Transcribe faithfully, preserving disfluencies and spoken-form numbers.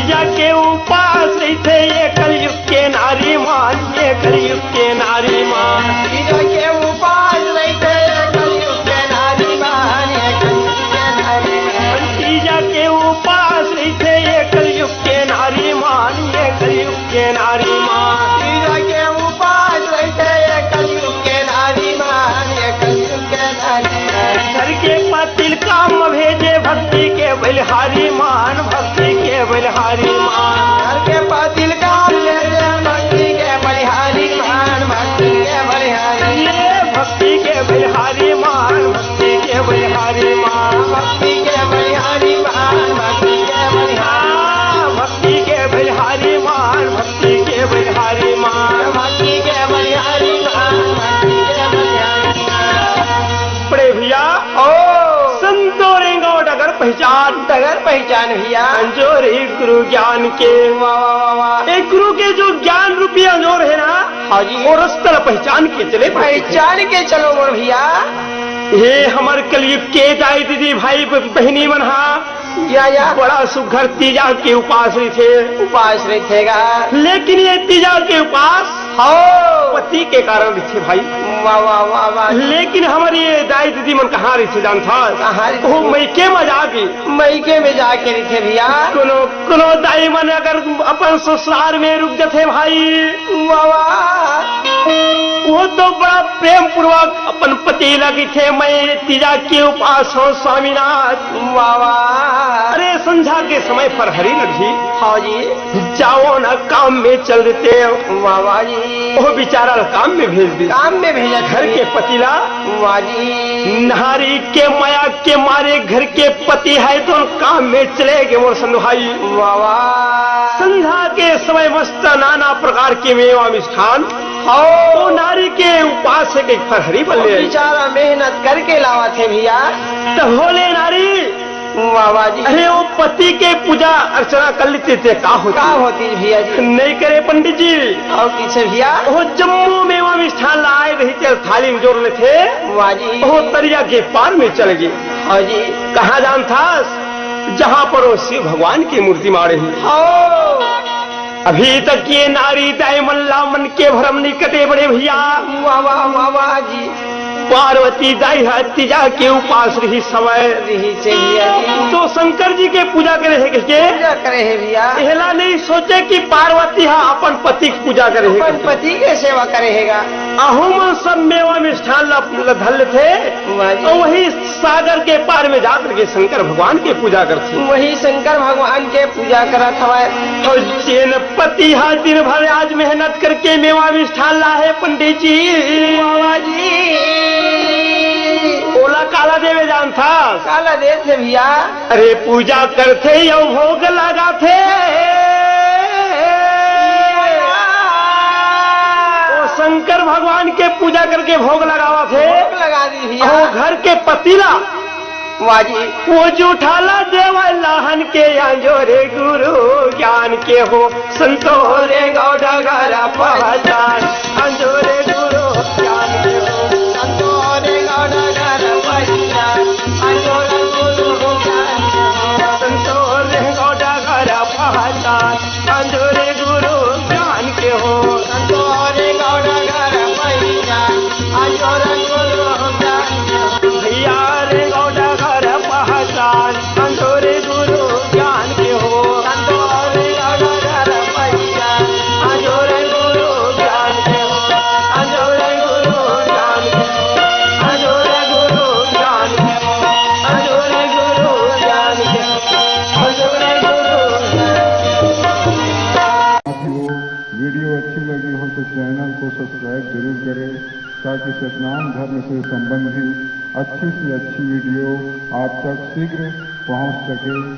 तीजा के उपास रहिथे ये कलयुग के नारी मन, ये कलयुग के नारी मन। तीजा के उपास रहिथे ये कलयुग के नारी मन, ये कलयुग के नारी मन। तीजा के उपास रहिथे ये कलयुग के नारी मन, ये कलयुग के नारी मन। तीजा के उपास रहिथे ये कलयुग के नारी मन, ये कलयुग घर के पति ल काम म भेजे, भक्ति के बलिहारी मन, भक्ति के बलिहारी मन। घर के पति ल काम म भेजे, भक्ति के बलिहारी मन, भक्ति के बलिहारी। ये भक्ति के बलिहारी मन, भक्ति के बलिहारी मन। भक्ति के बलिहारी मन, भक्ति के बलिहारी। हाँ, भक्ति के बलिहारी मन, भक्ति के बलिहारी मन। भक्ति के बलिहारी मन, भक्ति के बलिहारी मन। बड़े भैया, ओ। संतो रेंगाव डगर पहिचान। डगर पहिचान भैया। अंजोरी गुरु ज्ञान के। वाह, वाह, वाह, वाह। ए गुरु के जो ज्ञान रूपी अंजोर हे ना, हाँ जी। वो रस्ता ल पहिचान के चले। पहिचान के चलो मोर भैया। हे हमर कलयुग के दाई दीदी भाई ब-, बहिनी मन हा, या, या। बड़ा सुघर तीजा के उपास रहिथे। उपास रहिथे गा। लेकिन ये तीजा के उपास हो। पति के कारण रहिथे भाई। वाह, वाह, वाह, वाह। लेकिन हमर ये दाई दीदी मन कहाँ रहिथे जानथस? कहाँ रहिथे? वो मइके म जाके। मइके में जाके रहिथे भैया। कोनो, कोनो दाई मन अगर अपन ससुराल में रुक जथे भाई। वाह, वाह। वो तो बड़ा प्रेम पूर्वक अपन पति ला कहिथे, "मैं तीजा के उपास हूँ स्वामीनाथ।" वाह, वाह। अरे संझा के समय फरहरी लगही। हाँ जी। जाओ ना काम में चल देते। वाह, वाह जी। वो बेचारा ला काम में भेज दी। काम में भेजा घर के पति ला। वाह जी। नारी के मया के मारे घर के पति हे तो काम में चले गे मोर संग भाई। वाह, वाह। संझा के समय मस्त नाना प्रकार के मेवा मिष्ठान। हाँ। वो नारी के उपास हे कि फरहरी बल्ले। बेचारा मेहनत करके लावथे भैया। त होले नारी। वाह, वाह जी। अरे वो पति के पूजा अर्चना कर लेते ते का होती? का होती भैया जी? नहीं करे पंडित जी। अउ कइसे भैया? वो जम्मो मेवा मिष्ठान लाए रहिथे थाली में जोर लेथे। वाह जी। वो तरिया के पार में चल गे। हाँ जी। कहाँ जानथस? जहाँ पर वो शिव भगवान की मूर्ति माड़े हे। हाँ। अभी तक ये नारी दाई मन ला मन के भरम नहीं कटे बड़े भैया। वाह, वाह, वाह, वाह जी। पार्वती दाई ह तीजा के उपास रहिस हवय। रहिस हे भैया जी। तो शंकर जी के पूजा करे हे कहिके। पूजा करे हे भैया। एहला नहीं सोचे कि पार्वती ह अपन पति के पूजा करे हे अपन कहिके। पति के सेवा करे हे गा। अहू मन सब मेवा मिष्ठान ला, ला धर लेथे। वाह जी। अउ वही सागर के पार में जाकर के शंकर भगवान के पूजा करथे। वही शंकर भगवान के पूजा करत हवय। अउ जेन पति ह दिन भर आज मेहनत करके मेवा मिष्ठान लाहे पंडित जी। बाबा जी। ओला काला देवे जानथा? काला देथे भैया। अरे पूजा करथे अउ भोग लगाथे। ओ शंकर भगवान के पूजा करके भोग लगावत हे। भोग लगा दी भैया। अउ घर के पति ला वाह जी। वो जूठाला देवा लाहन के आंजोरे गुरु ज्ञान के हो संतोरे गौडा घर पहचान। आंजोरे गुरु ज्ञान के हो संतोरे गौडा घर पहचान। आंजोरे गुरु ज्ञान के हो संतोरे गौडा घर पहचान। अंजोरे गुरु ज्ञान के हो। संतोरे गौड़ा घर पहिचान। अंजोरे गुरु ज्ञान के हो। भैया रे गौड़ा घर पहचान। अंजोरे गुरु ज्ञान के हो। संतोरे गौड़ा घर पहिचान। अंजोरे गुरु ज्ञान के हो। अंजोरे गुरु ज्ञान के हो। अंजोरे गुरु ज्ञान के हो। अंजोरे गुरु ज्ञान के हो। साथियों, वीडियो अच्छी लगी हो तो चैनल को सब्सक्राइब जरूर करें, ताकि सतनाम धर्म से संबंधित अच्छी से अच्छी वीडियो आप तक शीघ्र पहुंच सके।